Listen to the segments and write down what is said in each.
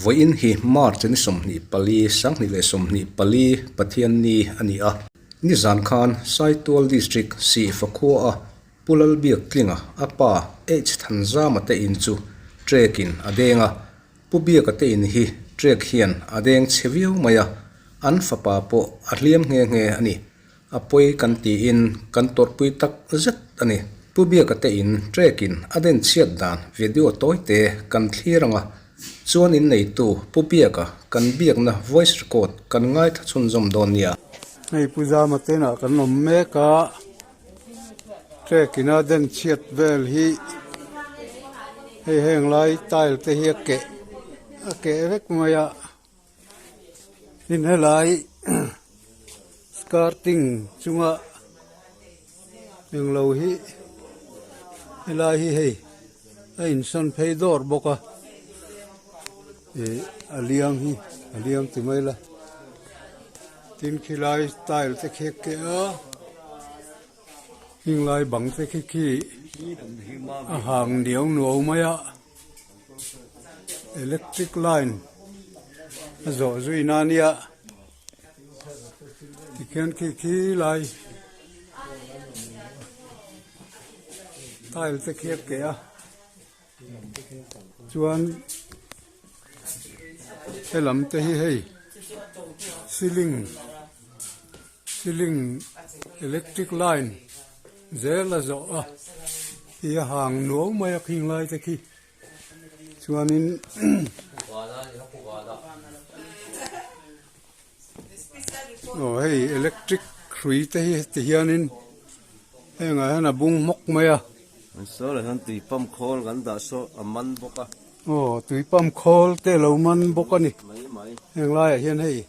Vawiin hi March ni 24, 2024 Pathianni a ni a. Nizan khan Saitual District Sihfa khua a Pu Lalbiaktlinga a pa H Thanzama te in chu trek in a deng a. Pu Biaka te in hi trek hian a deng chhe viau mai a, an fapa pawh a hliam nghe nghe a ni. A pawi kan tiin kan tawrhpui tak zet a ni. Pu Biaka te in trek in a den chhiat dan video tawi te kan thlir ang a, chuan in neitu Pu Biaka kan biakna voice record kan ngaithla chhunzawm dawn nia. Hei Pu Zama te inah kan awm mek a. Trek ina den chhiat vel hi hei heng lai tile te hi a keh a keh vek mai a tin helai skirting chunga englo hi helai hi hei a insawn phei dawr bawk a ih a liang hi a liang ti mai la. Tin khilai tile te khi a keh a, heng lai bang te khi khi a hang niau nuau mai a, electric line a zawh zui na nia tikhian khi khi lai tile te khi a keh a chuan. Helam te hi hei ceiling ceiling electric line zel a zawh a ti a hang nuau mai a khing lai te khi chuanin aw hei electric hrui te hi heti hianin hengah hian a bung hmawk mai a. Saw lah hian tui pump khawl kan dah saw a man bawk a. Aw tui pump khawl te a lo man bawk a ni. Heng laiah hian hei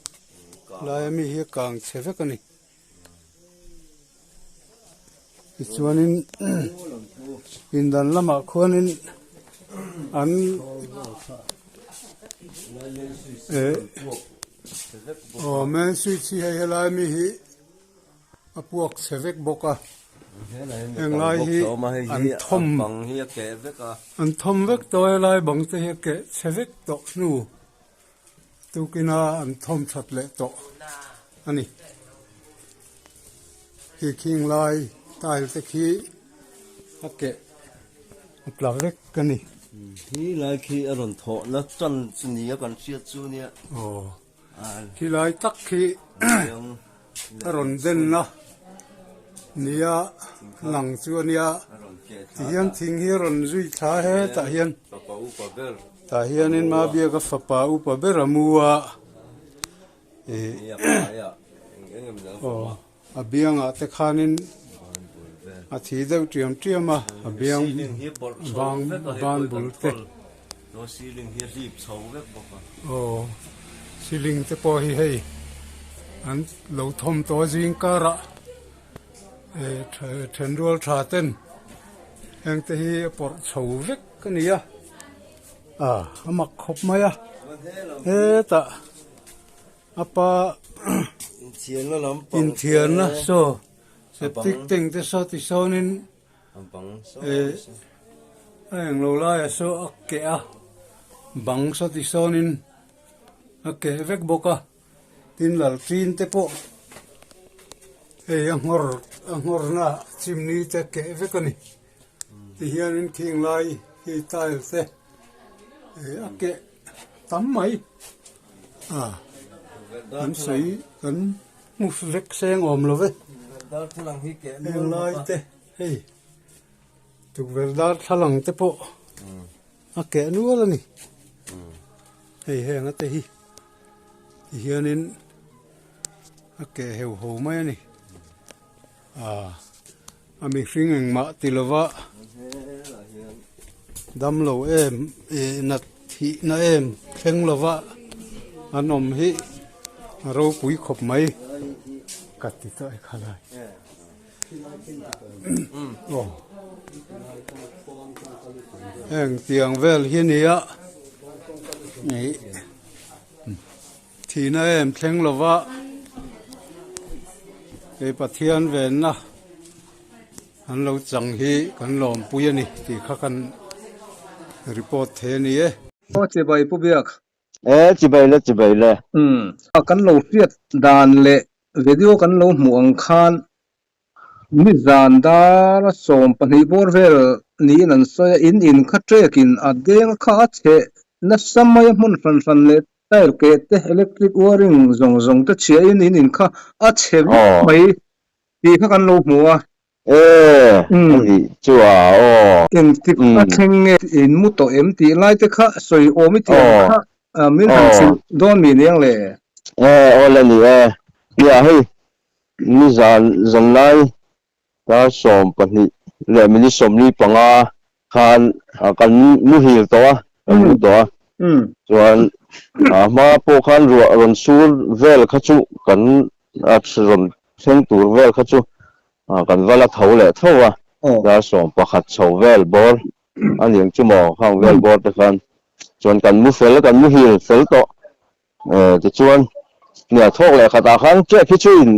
laia mi hi a kang chhe vek a ni. Tichuanin pindan lamah khuanin an eh aw main switch hi hei helai mi hi a puak chhe vek bawk a henglai hi an thawm an thawm vek tawh a helai bang te hi a keh chhe vek tawh hnu. Tukina an thawm that leh tawh a ni. Khi khing lai tile te khi a keh a tla vek a ni. Khi lai khi a rawn thawh na tan chu nia kan hriat chu nia. Aw khi lai tak khi a rawn den na nia lang chu a nia tihian thing hi a rawn zui thla hetah hian. Tah hianin Mabiaka fapa upa ber a mu a, ih aw a biangah te khanin a thi deuh tiam tiam a, a biang bang ban bul te aw ceiling te pawh hi hei an lo thawm tawh a zing karah eh thenrual tha ten heng te hi a pawrh chho vek. Ka ni a, ah a mak khawp mai a, hetah a pa inthiarna saw septic tank te saw ti sawnin eh a englo laiah saw a keh a, bang saw ti sawnin a keh vek bawk a. Tin lalṭin te pawh hei a nghawr a nghawrna chimni te keh vek a ni. Tihianin khing lai hi tile te eh a keh tam mai a kan sawi kan hmu vek seng awm lo ve. Heng lai te hei tukverh darthlalang te pawh a keh nual a ni. Hei heng ate hi. Tihianin a keh heu ho mai a ni. Aaa a mihring engmah ti lova damlo em ih nat thihna em thleng lova an awm hi a ropui khawp mai ka ti tawh e khalai. Aw heng tiang vel hi a ni a ih thihna em thleng lova kei Pathian venna An lo chang hi kan lawmpui a ni tih kha kan report thei a ni e. Aw chibai Pu Biak. E chibai le chibai le. Umm. Kan lo hriat dan leh video kan lo hmuh ang khan nizan dar a 12 bawr vel niin an sawi a, in in kha trek in a deng kha a chhe nasa mai a hmun hran hran leh tile keh te electric wiring zawng zawng te chhia in in in kha a chhe vek mai Tih kha kan lo hmu a. E, a nih chu a, aw. Engtik a thleng nge in mu tawh em tih lai te kha sawi awm i tih ang kha min han chhilh dawn mi niang le? E, aw le ni e. Nia hei nizan zanlai dar 12 leh minute 45 khan kan muhil tawh a, kan mu tawh a. Chuan a hma pawh khan ruah rawn sur vel kha chu kan rawn thleng tur vel kha chu kan va la tho leh tho a, dar 11 chho vel bawr a niang chu maw khang vel bawr te khan chuan kan mu fel kan muhil fel tawh tichuan nia thawk leh khatah khan ṭek hi chu in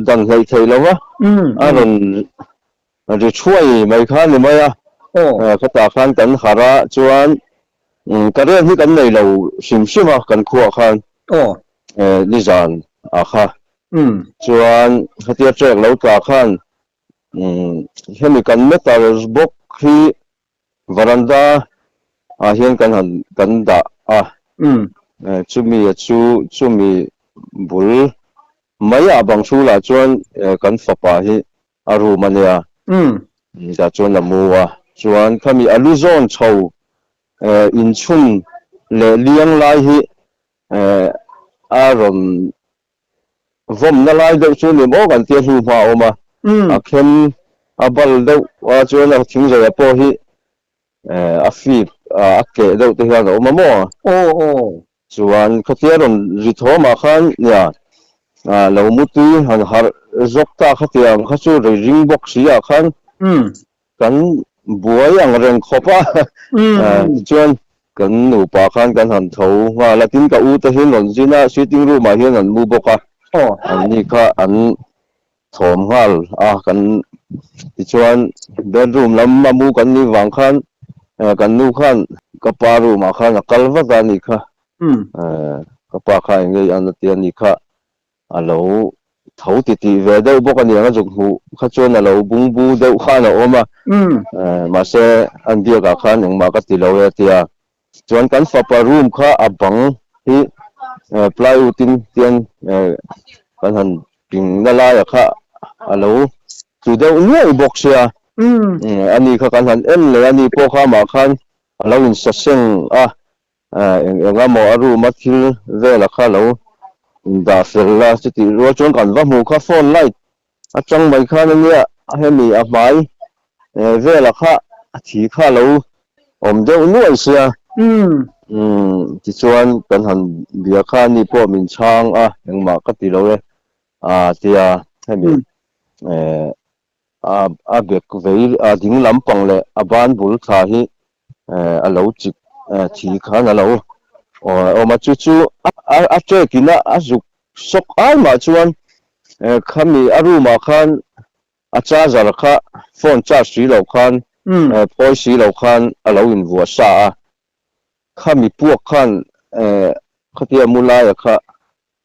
dan hleih theih lo va a rawn ri thuai mai kha a ni mai a, khatah khan kan harh a chuan current hi kan nei lo hrim hrim a kan khuaah khan nizan ah kha Chuan khatia trek lo tla khan hemi kan meter bawk hi varanda ah hian kan han kan dah a, chumi a chu chumi bul mai ah bang chhul ah chuan kan fapa hi a room a nia, tah chuan a mu a, chuan khami a lu zawn chho inchhun leh liang lai hi a rawn vawmna lai deuh chu ni maw kan tia hnu hma a awm a, a khem a bal deuh a chuan a thingzawia pawh hi a fip a keh deuh te hian a awm a maw? Chuan khatia rawn ri thawmah khan nia lo mutui han harh zawk ta khatiang kha chu rei ring bawk si ah khan Kan buai ang reng khawp a, tichuan kan nupa khan kan han tho nghal a, tin ka u te hi rawn zin a, sitting room ah hian an mu bawk a, an ni kha an thawm nghal a, kan tichuan bedroom lam a mu kan nih vang khan kan nu khan ka pa room ah khan a kal vat a ni kha, ka pa kha eng nge i an a ti a ni kha. A lo tho titih ve deuh bawk a niang a zuk hmuh kha chuan a lo bungbu deuh khan a awm a, mahse an biakah khan engmah ka ti lo e a ti a. Chuan kan fapa room kha a bang hi plywood in tian kan han ping na laiah kha a lo tlu deuh nuaih bawk sia, ani kha kan han en leh a, ani pawh kha amah khan a lo insaseng a, Eng eng emaw a room a thil vel a kha lo indah fel la chutih rual chuan kan va hmuh kha phone light atang mai khan ania hemi a hmai vel a kha a thi kha lo awm deuh nuai sia tichuan kan han bia kha ani pawh min chhang a engmah ka ti lo e a tia hemi A bek vei a ding lampang leh a ban bul thla hi a lo chik thi khan a lo awm a, chu chu a trek in a zuk sawk ai mah chuan khami a room ah khan a charger kha phone charge si lo khan phawi si lo khan a lo invuah sa a, khami puak khan khatia mu laia kha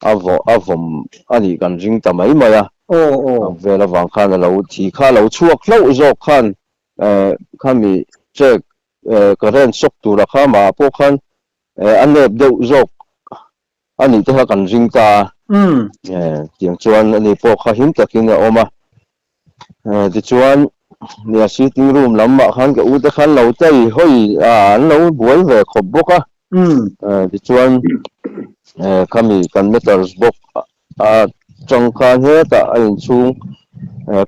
A vawh a vawm a nih kan ring ta mai mai a. Ang vel avang khan a lo thi kha a lo chhuak hlauh zawk khan khami check current shock tura kha amah pawh khan a nep deuh zawk a nih te kha kan ring ta a. Tiang chuan ani pawh kha him takin a awm a. Tichuan nia sitting room lamah khan ka ute khan lo tei hawi a an lo buai ve khawp bawk a. Tichuan khami kan meters bawk a tang khan hetah a inchhung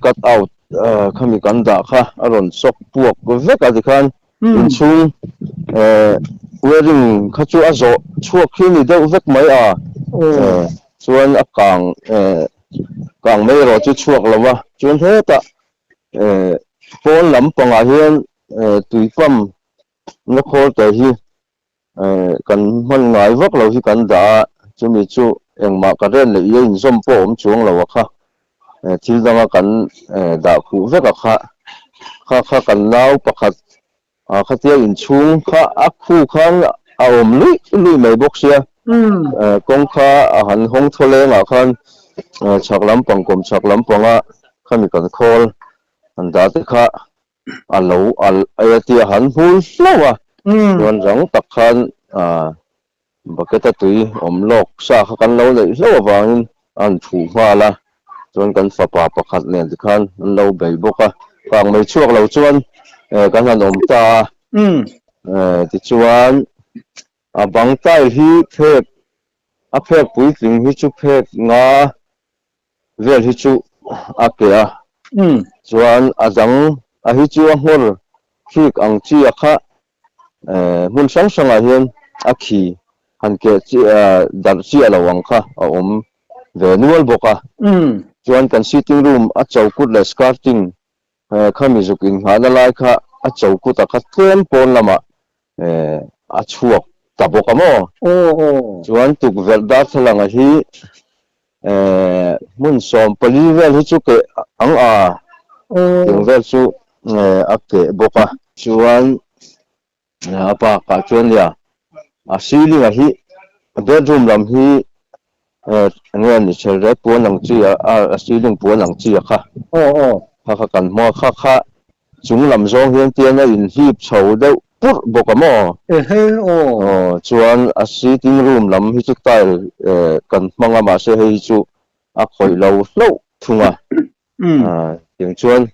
cut out khami kan dah kha a rawn sawk puak vek a tikhan inchhung wiring kha chu a zawh chhuak khi ni deuh vek mai a chuan a kang kang mai erawh chu chhuak lo va chuan hetah pawn lampangah hian tui pump na khawl te hi kan hman ngai vak lo hi kan dah a, chumi chu engmah current leh ia inzawm pawh a awm chuang lo a kha, thil danga kan dah khuh vek a kha. Kha kha kan nau pakhat khatia inchhung kha a khu khan a awm luih luih mai bawk sia. Kawngka a han hawng thaw lengah khan chhak lampang kawm chhak lampanga khami kan khawl han dah te kha a lo al a tia han hmul hlauh a. Chuan rang tak khan Bucket a tui awm lawk sa kha kan lo neih hlauh avangin a han phuh nghal a, chuan kan fapa pakhat nen tikhan an lo bei bawk a, kang mai chhuak lo chuan kan han awm ta a, tichuan a bang tile hi phek a phek puitling hi chu phek nga vel hi chu a keh a, chuan a dang a hi chu a nghawr hrik ang chi a kha hmun hrang hrangah hian a khi han keh chi darh chiah lo ang kha a awm ve nual bawk a, chuan kan sitting room a chokut leh skirting Khami zuk inngahna lai kha a chokut a kha tlem pawn lamah a chhuak ta bawk a maw? Chuan tukverh darthlalang a hi hmun 14 vel hi chu keh ang a, tiang vel chu a keh bawk a. Chuan A bakah chuan nia a ceiling ah hi bedroom lam hi eng nge ni chher rek puan ang chi a a ceiling puan ang chi a kha kha kha kan hmang a kha kha chung lam zawng hian tian a inhlip chho deuh purh bawk a maw aw chuan a sitting room lam hi chu tile kan hmang a mahse hei hi chu a khawih lo hlauh thung a tiang chuan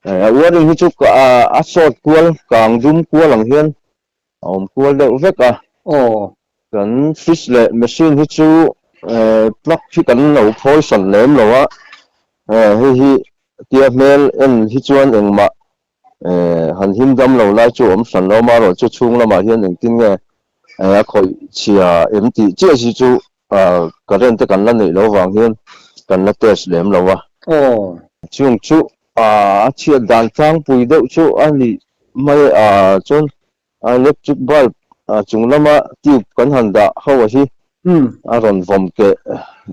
A uaring hi chu a sawt kual, kang dum kual ang hian a awm kual deuh vek a. Kan fridge leh machine hi chu plug hi kan lo phawi hran lem lo a, hei hi tia hmel en hi chuan engmah han him dam lo lai chu a awm hran lo a, amaherawhchu chu chhung lamah hian engtin nge a khawih chhia em tih chiah hi chu Current te kan la neih loh vang hian kan la test lem lo a. Chung chu a chhiat dan tlangpui deuh chu a nih mai a, chuan electric bulb chung lama tube kan han dah ho a hi a rawn vawm keh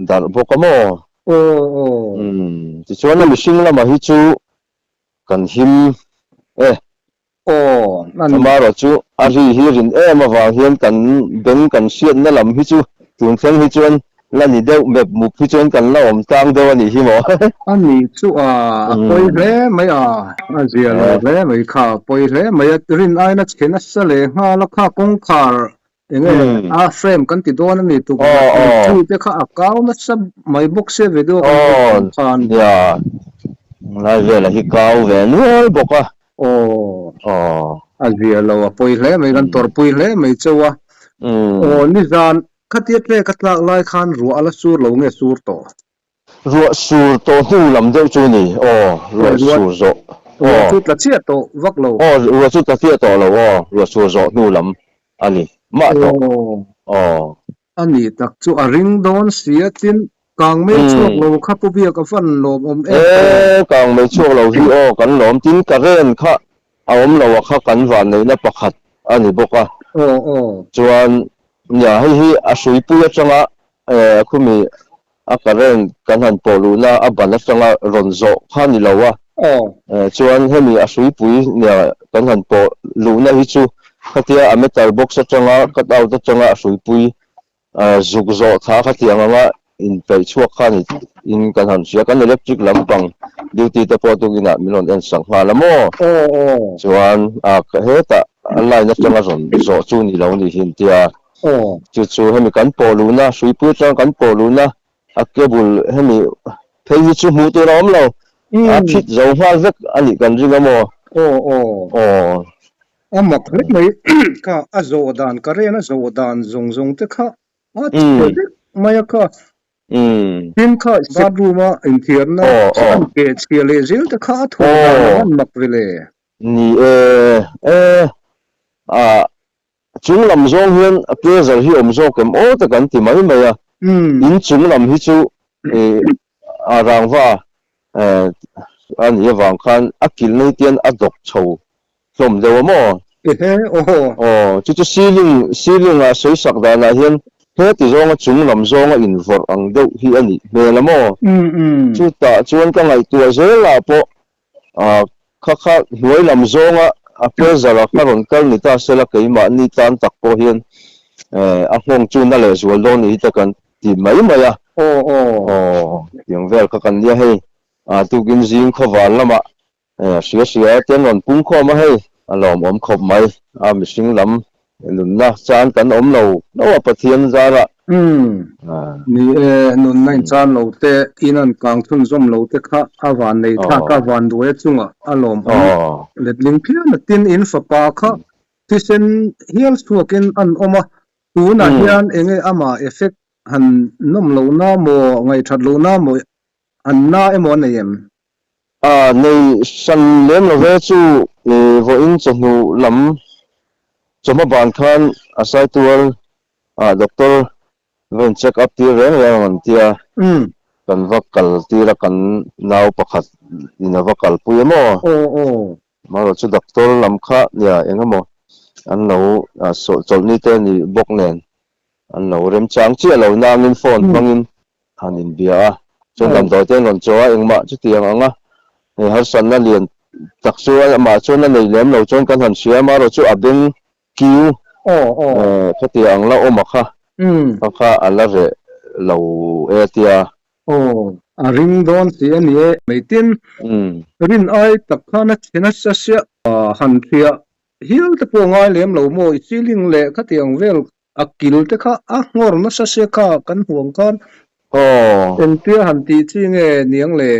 darh bawk a maw? Tichuan a mihring lamah hi chu kan him e. Aw, a ni. Amaherawh chu a ri hi rin em avang hian kan beng kan hriatna lam hi chu tun thleng hi chuan la ni deuh mep mup hi chuan kan la awm tlang deuh a nih hi maw. A ni chu a, a pawi hle mai a, a zia lo hle mai kha, a pawi hle mai a, rin aina chhe nasa leh nghal a kha kawngkhar eng nge a frame kan ti dawn a ni tukverh entry te kha a kau nasa mai bawk sia video kan hmuh khan. Nia, lai velah hi kau ve nual bawk a. Aw, a zia lo a pawi hle mai kan tawrhpui hle mai chauh a. Aw, nizan khatia tlek a tlak lai khan ruah a la sur lo nge sur tawh? Ruah sur tawh hnu lam deuh chu ni aw, ruah sur zawh aw. Ruah chu tla chiah tawh vak lo. Aw, ruah chu tla chiah tawh lo aw, ruah sur zawh hnu lam a ni mah tawh aw. A ni tak chu a ring dawn si a, tin kang mei chhuak lo kha Pu Biak a van lawmawm em aw. E, kang mei chhuak lo hi aw kan lawm, tin current kha a awm lo a kha kan vanneihna pakhat a ni bawk a. Aw aw. Chuan nia hei hi a hruipui atanga khumi a current kan han pawh luhna a ban atanga rawn zawh kha ni lo a. Chuan hemi a hruipui nia kan han pawh luhna hi chu khatia a meter box atanga cut out atanga a hruipui Zuk zawh thla khatiang anga inpeih chhuak kha ni in kan han hria. Kan electric lampang duty te pawh tukinah min rawn en sak nghal a maw? Chuan hetah a line atanga rawn zawh chu ni lo ni hi an ti a. Chu chu hemi kan pawh luhna, hruipui atanga kan pawh luhna a cable hemi phei hi chu hmuh tur a awm lo. A phit zo nghal vek a nih kan ring a maw? Aw. A mak hle mai kha a zawh dan ka ren a zawh dan zawng zawng te kha a chhe vek mai a kha. Tin kha bathroom a inthiarna an keh chhia leh zel te kha a thawh dan a van mak ve le. Ni e, e a chung lam zawng hian a pressure hi awm zawk em aw te kan ti mai mai a, in chung lam hi chu a rangva a nih avang khan a kilhna hi tian a dawk chho hlawm deuh a maw? Ehe, aw. Aw, chu chu ceiling, ceiling ah sawi sak danah hian heti zawnga chung lam zawnga invawrh ang deuh hi a nih hmel a maw? Chutah chuan ka ngaihtuah zelah pawh ah. Kha kha hnuai lam zawnga a pressure a kha rawn kal ni ta sela keimahni tan tak pawh hian a nghawng chu na leh zual dawn ni hi te kan ti mai mai a. Aw aw. Aw tiang vel kha kan nia hei a tukin zing khawvar lamah hria hria te an rawn pung khawm a hei a lawmawm khawp mai a mihring lam Nunna chan kan awm lo lo a Pathian zarah. Umm. Ni e, nunna in chan lo te, in an kang chhunzawm lo te kha a van nei thlak a van duai chungah a lawm awm letling phian a. Tin, in fapa kha thisen hial chhuakin an awm a, tunah hian enge amah effect han nawm lohna maw, ngaihthat lohna maw an na emaw a nei em? A nei hran lem lo ve chu vawiin chawhnu lam chawhma ban khan a saitual ah doctor va in check up tir reng reng ang an tia, kan va kal tir a kan nau pakhat in a va kalpui em aw. Amaherawh chu doctor lam kha nia eng emaw an lo chawlhni te ni bawk nen An lo remchang chiah lo nangin phone hmangin han inbia a, chuan damdawi te an rawn chaw a, engmah chutiang ang a hei harsatna lian tak chu amah chuan a nei lem lo chuan kan han hria amaherawh chu a beng kiu khatiang ang la awm a kha kha kha a la reh lo e tia. Aw, a ring dawn si a ni e. Meitin rin ai tak khan a chhe nasa sia han hria hial te pawh ngai lem lo maw i ceiling leh khatiang vel A kil te kha a nghawr nasa sia kha kan hmuh ang khan Aw. Engtia han tih chi nge niang le?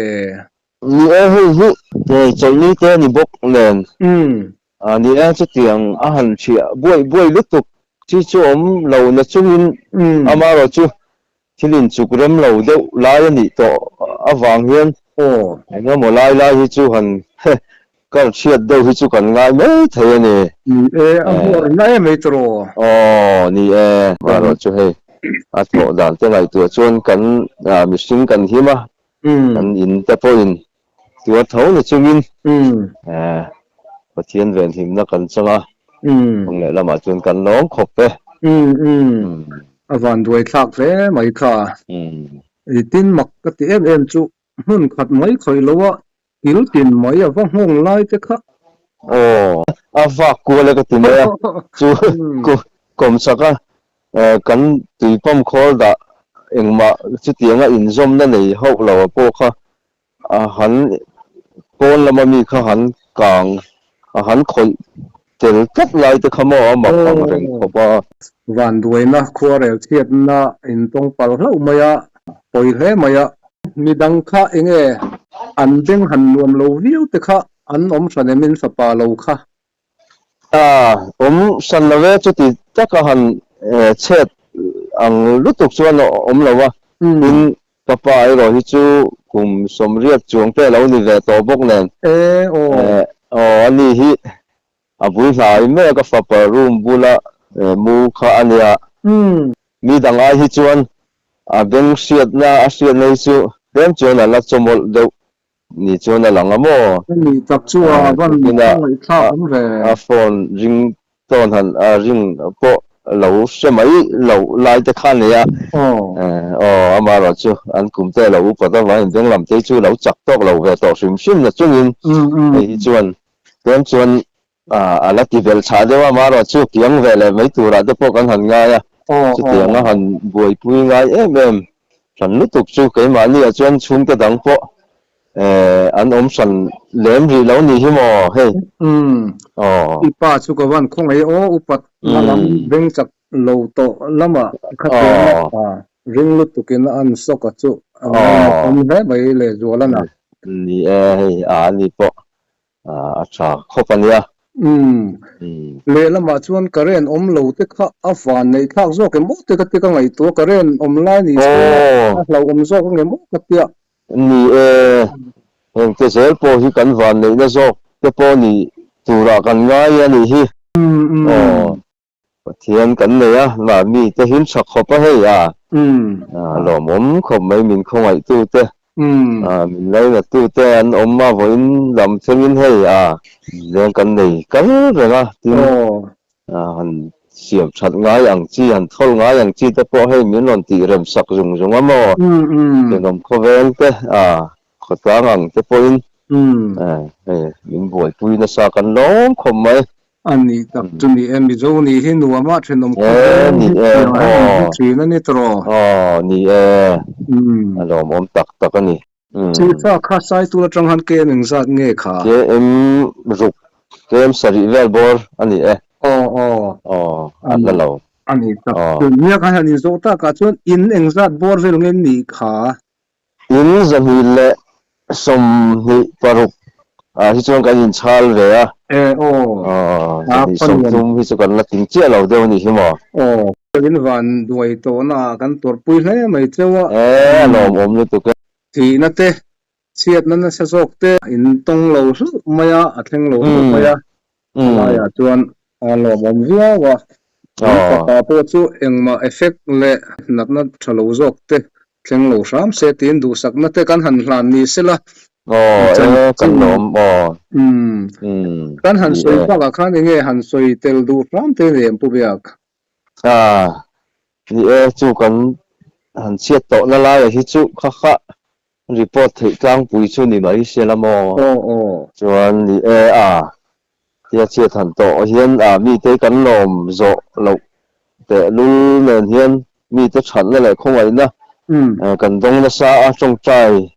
Ni e hei hi hei chawlhni te ni bawk nen. Umm. A ni e chutiang a han thiah buai buai lutuk chi chu awm lo na chungin amaherawh chu Thil inchuk rem lo deuh lai a nih tawh avang hian eng emaw lai lai hi chu han kar chhiat deuh hi chu kan ngai mai thei a ni. Ni e, a hmuar na em ei tawh. Aw, ni e, marawh chu hei a thawh dan te ngaihtuah chuan kan mihring kan him a, kan in te pawhin tuar tho ni chungin Pathian venhimna kan chang a, kawng leh lamah chuan kan lawm khawp e. A van duai thlak hle mai kha. Tin mak ka ti em em chu hmun khat mai khawih lo a kil tin mai a va nghawng lai te kha. Aw, a vak kual e ka ti mai a, chu kawmchak a kan tuipawm khawl dah engmah chutianga inzawmna nei hauh lo a pawh kha A han pawn lama mi kha han kang, a han khawih tel tlat lai te kha maw a mak ang reng khawp a. Vanduaina khuarel chhiatna intawng palh hlauh mai a, pawi hle mai a. Midang kha enge an beng han nuam lo viau te kha an awm hran em in fapa lo kha? A awm hran lo e, chuti taka han chhet ang lutuk chuan a awm lo a, tin ka pa erawh hi chu kum 80 chuang te a lo ni ve tawh bawk nen, aw a ni hi a bul hlai mai a ka fapa room bula mu kha a nia, mi dang ai hi chuan a beng hriatna a hriatna hi chu tlem chuan a la chawmawlh deuh Ni chuan a lang a maw? Ka nih tak chu a van ngaihthlak awm ve. A phone ring tone han a ring pawh lo hre mai loh lai te kha a nei a. Aw amaherawh chu an kum te lo upat avangin beng lam te chu lo chak tawk lo ve tawh hrim hrim na chungin hei hi chuan tlem chuan a la ti vel chhah deuh a, amaherawh chu kiang ve leh mai turah te pawh kan han ngai a, chutiang a han buaipui ngai em em hran lutuk chu keimahni ah chuan chhungte dang pawh an awm hran lem rih lo ni hi maw hei. Aw. I pa chu ka van khawngaih aw upat na lam beng chak lo tawh lamah kha chuan a ring lutukin a an sawk a chu a awm hle mai lehzual a na. Ni e hei a ni pawh A tha khawp a nia. Umm. Lehlamah chuan current awm lo te kha a van neih thlak zawk em aw te ka ti ka ngaihtuah current awm lai ni se a hlauhawm zawk ang em aw ka tia. Ni e, heng te zel pawh hi kan van neihna zawk te pawh ni turah kan ngai a nih hi. Aw. Pathian kan nei a, mah mi te him chak khawp a hei a, a lawmawm khawp mai min khawngaih tu te, min lainat tu te an awm a vawiin lam thlengin hei a leng kan nei kal reng a, tin han siam that ngai ang chi, han thawl ngai ang chi te pawh hei min rawn tih rem sak zung zung a maw, thenawm khawvel te a khawtlang ang te pawhin. Hei min buaipui nasa kan lawm khawp mai. A nih tak chu ni e, Mizo nih hi nuam a thenawm khawp em hi hi thin a ni tawh. Aw ni e, a lawmawm tak tak a ni. Chifa kha Saitul atang han KM engzat nge kha? KM ruk, KM sarih vel bawr a ni e. Aw aw. Aw, a hla lo. A ni tak. Nia khan han inzawh takah chuan in engzat bawr vel nge nih kha? In 226 ah hi chuan kan inchhal ve a. E aw. Aw, 230 hi chu kan la ting chiah lo deuh a nih hi maw? Aw. In van duai tawhna ah kan tuarpui hle mai cheu a. E, a lawmawm lutuk e. Thihna te, chhiatna nasa zawk te in tawng lo hlauh mai a, a thleng lo hlauh mai a. A laiah chuan a lawmawm viau a, in fapa pawh chu engmah effect leh natna tha lo zawk te thleng lo hram se tiin duhsakna te kan han hlan ni sela. Kan han sawi bakah khan enge han sawi tel duh hram te ni em Pu Biak? Ni e, chu kan han chhiat tawhna laiah hi chu kha kha Report theih tlangpui chu ni mai se la maw? Chuan ni e a, tia chhiat han tawh hian a mite kan lawm zawh loh tehlul nen hian mite thatna leh khawngaihna kan dawng nasa a, tawngtai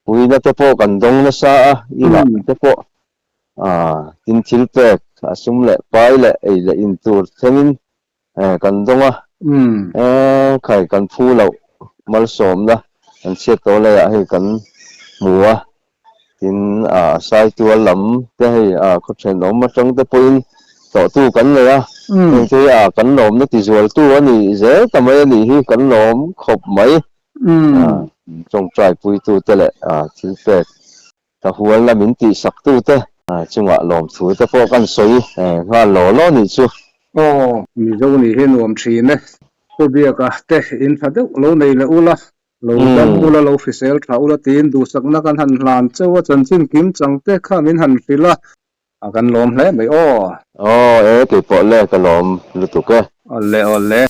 puina te pawh kan dawng nasa a, inah te pawh a tin thil pek a sum leh pai leh ei leh in tur thlengin Kan dawng a, khai kan phu loh malsawmna kan chhiat tawh laiah hei kan hmu a, tin Saitual lam te hei khaw thenawm atang te pawhin tlawhtu kan nei a, heng te hi kan lawmna tizualtu a nih zel ta mai a nih hi kan lawm khawp mai, tawngtai puitute leh thil pek Ka hualna min tihsak tute chungah lawmthu te pawh kan sawi nghal law law nih chu. Aw, Mizo nih hi nuam thin e. Pu Biaka te in tha deuh lo nei leh ula, lo dam ula, lo hrisel tha ula tiin duhsakna kan han hlan cheu a, chanchin kim chang te kha min han hrilh a, a kan lawm hle mai aw. Aw e, keipawh le ka lawm lutuk e. Awle awle.